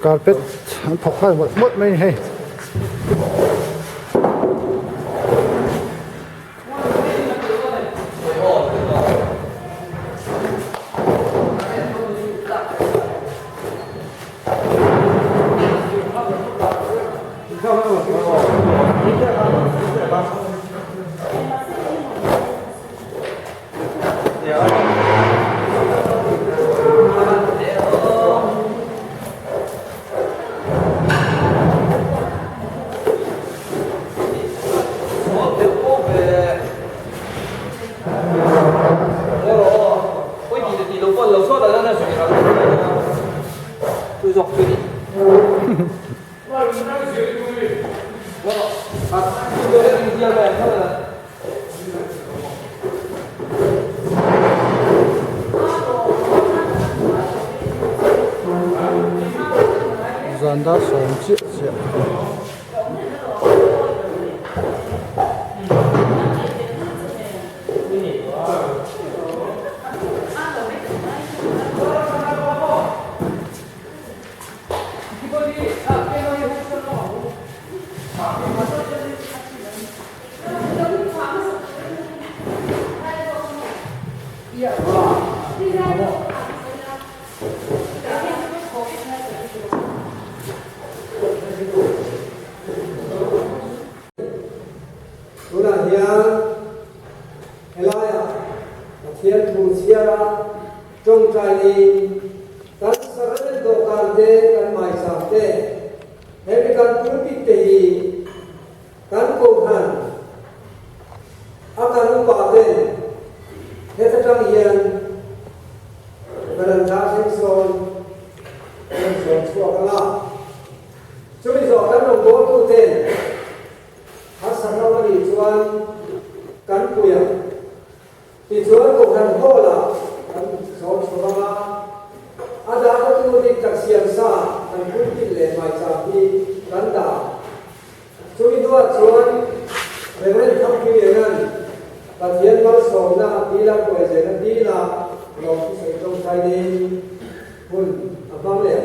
Carpet an phawk nghal mawlh mawlh mai a ni hei. Zan dar sawm chiah chiah Tunah hian helaiah Pathian thu chhiara tawngtainin kan Sahrel dawhkan te, kan maicham te, hemi kan pulpit te hi Kan Kohhran a kan upa ten heta tang hian veranda thleng sawn an rawn zawn chhuak ang a, chumi zawh kan rawngbawltu ten harsatna a nih chuan kan pui ang. Tichuan Kohhran Hall-ah kan zawn chho ang a, a dahna tur dik tak siam sa kan pulpit leh maicham hi kan dah. Chumi hnuah chuan Reverend Thangpuiliana'n Pathian malsawmna dila kuaizena dila lawm thusawi tawngtainin hun a hmang leh a.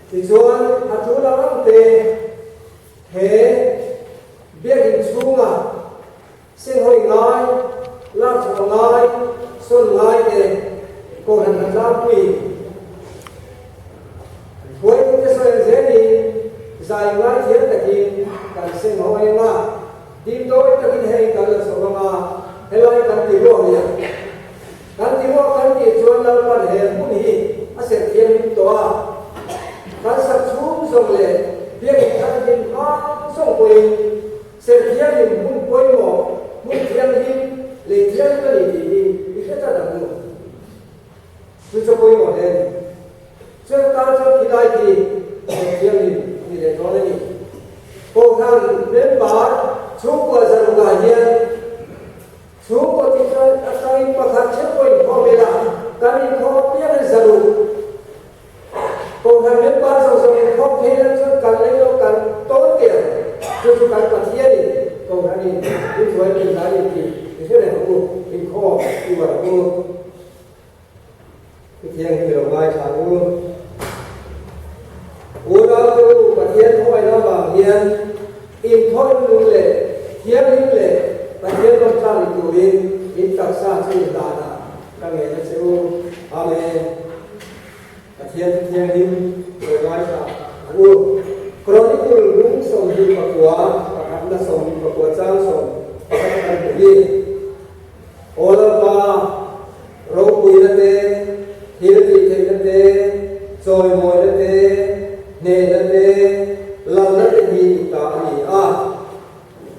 Tichuan a tul ang ang te he biakinn chhunga senghawi ngai, lakchhuah ngai, sawn ngai te Kohhran hna tlangpuiin Huaitute sawi ang zelin zai ngai thiam takin kan senghawi ang a, dimdawi takin hei kan la chho ang a, helai kan ti ruak lian. Kan ti ruak kan tih chuan Lalpan he hmun hi a serh thiam hlim tawh a, kan sak chhung zawng leh biakinn thar hlim hmang zawng pawhin Serh thianghlim hmun pawimawh, hmun thianghlim, lei thianghlim a ni tih hi i hre tlat ang u. Chu chu pawimawh hle a ni. Chuan tan chuan khi lai khi serh thianghlim a ni leh dawn a ni. Kohhran member chhungkua zarukah hian chhungkaw ti atangin pakhat theuh pawh inkhawm ila, kan inkhawm apiangin zaruk Kohhran member zawng zawng in khawm phei lan chuan kan lei lo kan tawn teh ang. Chu chu kan Pathianin Kohhranin min hruai min hlan in tih i hre reng ang u, inkhawm i uar ang u. I thianghlim i lo ngaithla ang u. Unaute u, Pathian khawngaihna avang hian inthawih nung leh thianghlim leh Pathian lawmtlak ni turin in taksa chu i hlan a, ka ngen a che u. Amen. Pathian chu thianghlim sawi ngaithla ang u. Chronicle lung 29, pakhatna 29 chang 11 kan hmu hi. Aw Lalpa, ropuina te, thil tih theihna te, chawimawina te, hnehna te, lalna te hi i ta a ni a.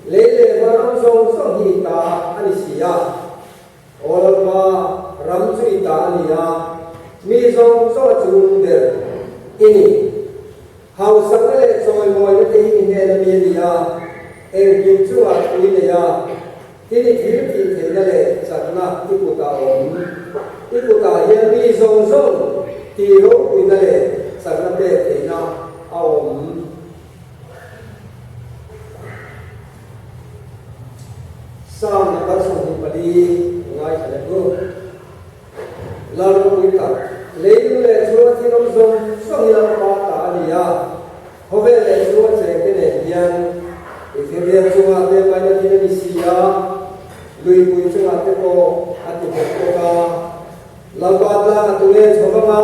Lei leh vanram zawng zawng hi i ta a ni si a. Aw Lalpa, ram chu i ta a ni a, mi zawng zawng a chung ber i ni. Hausakna leh chawimawina te hi i hnen a mi a ni a, engkim chungah thu i nei a, tin i thil tih theihna leh chakna i kutah a awm. I kutah hian mi zawng zawng tih ropuina leh chakna pek theihna a awm. Psalm number 24 ngaithla leh u. Lal ropui tak, leilung leh chhunga thil awm zawng. Khawvel leh chu a chengte nen hian i thilriat chungah te paina thil a ni si a, luipui chungah te pawh a ti bawk bawk a. Lalpa tlangah tunge chho vang a,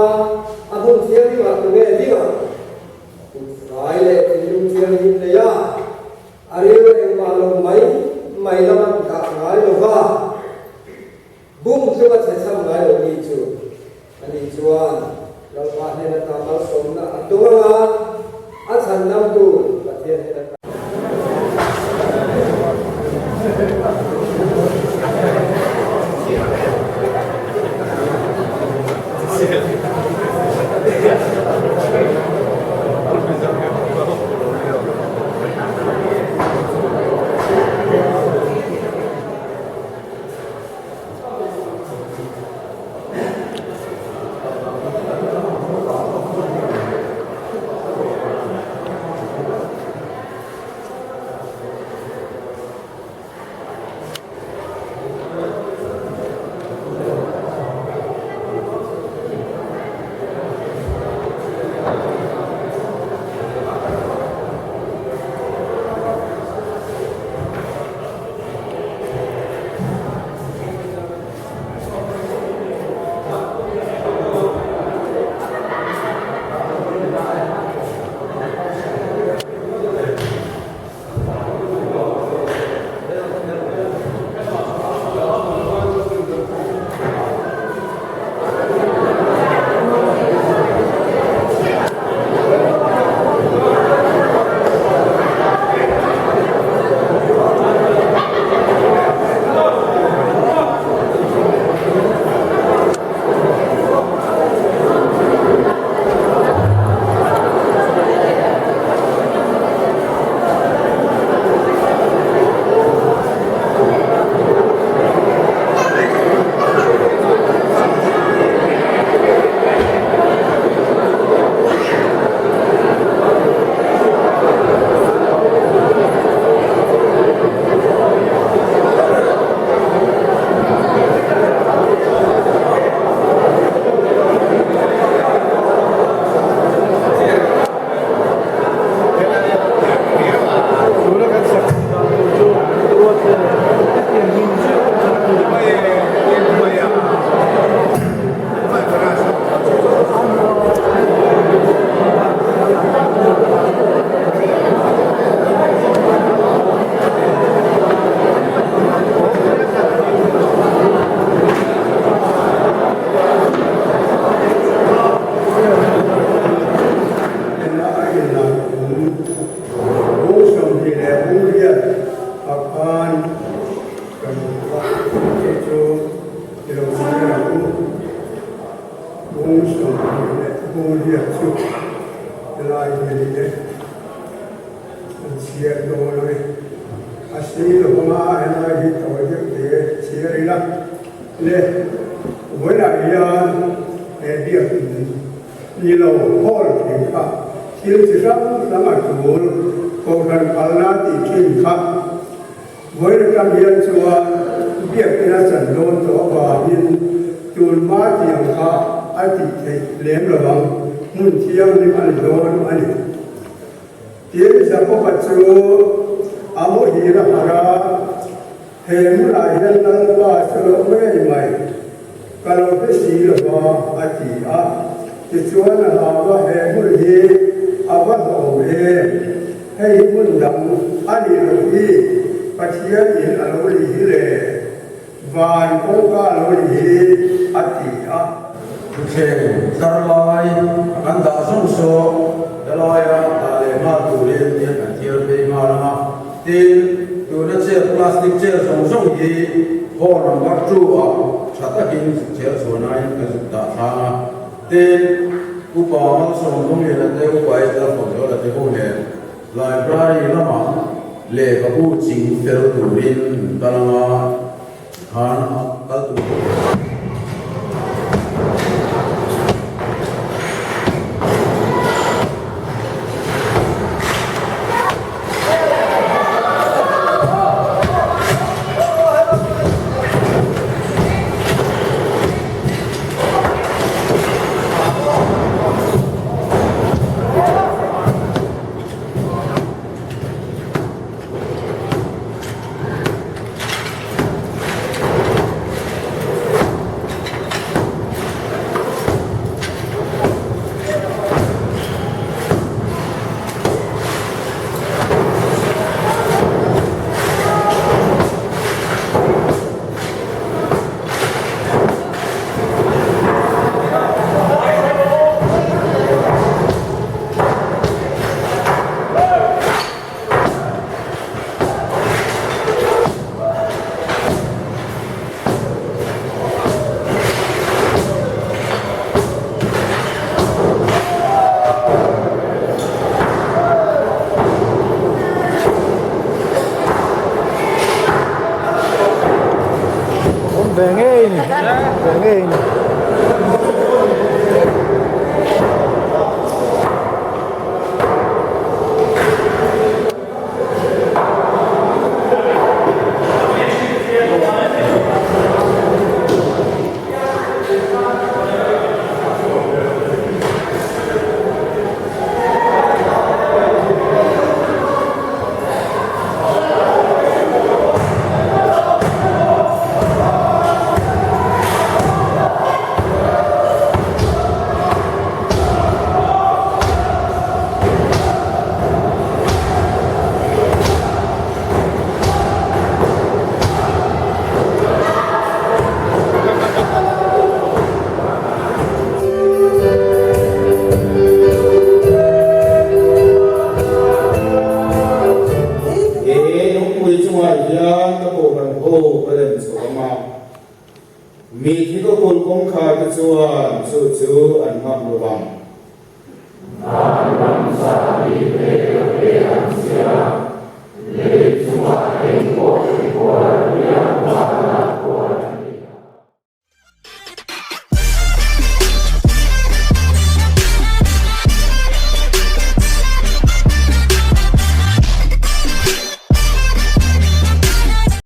a hmun thianghlimah tunge ding ang? Kut fai leh thinlung thianghlim nei a, a rilru engmah lo mai mai lama dah ngai lo va, bum tluk a chhe chham ngai lo mi chu ani chuan Lalpa hnen ata malsawmna a tum ang a, a chhan namtu Pathian hnen ata. Ve ngei ni. He lungpui chungah hian ka kohhran ho ka rem chhuah ang a, mi thi ka kul kawngkhar te chuan chu chu an ngam lo vang.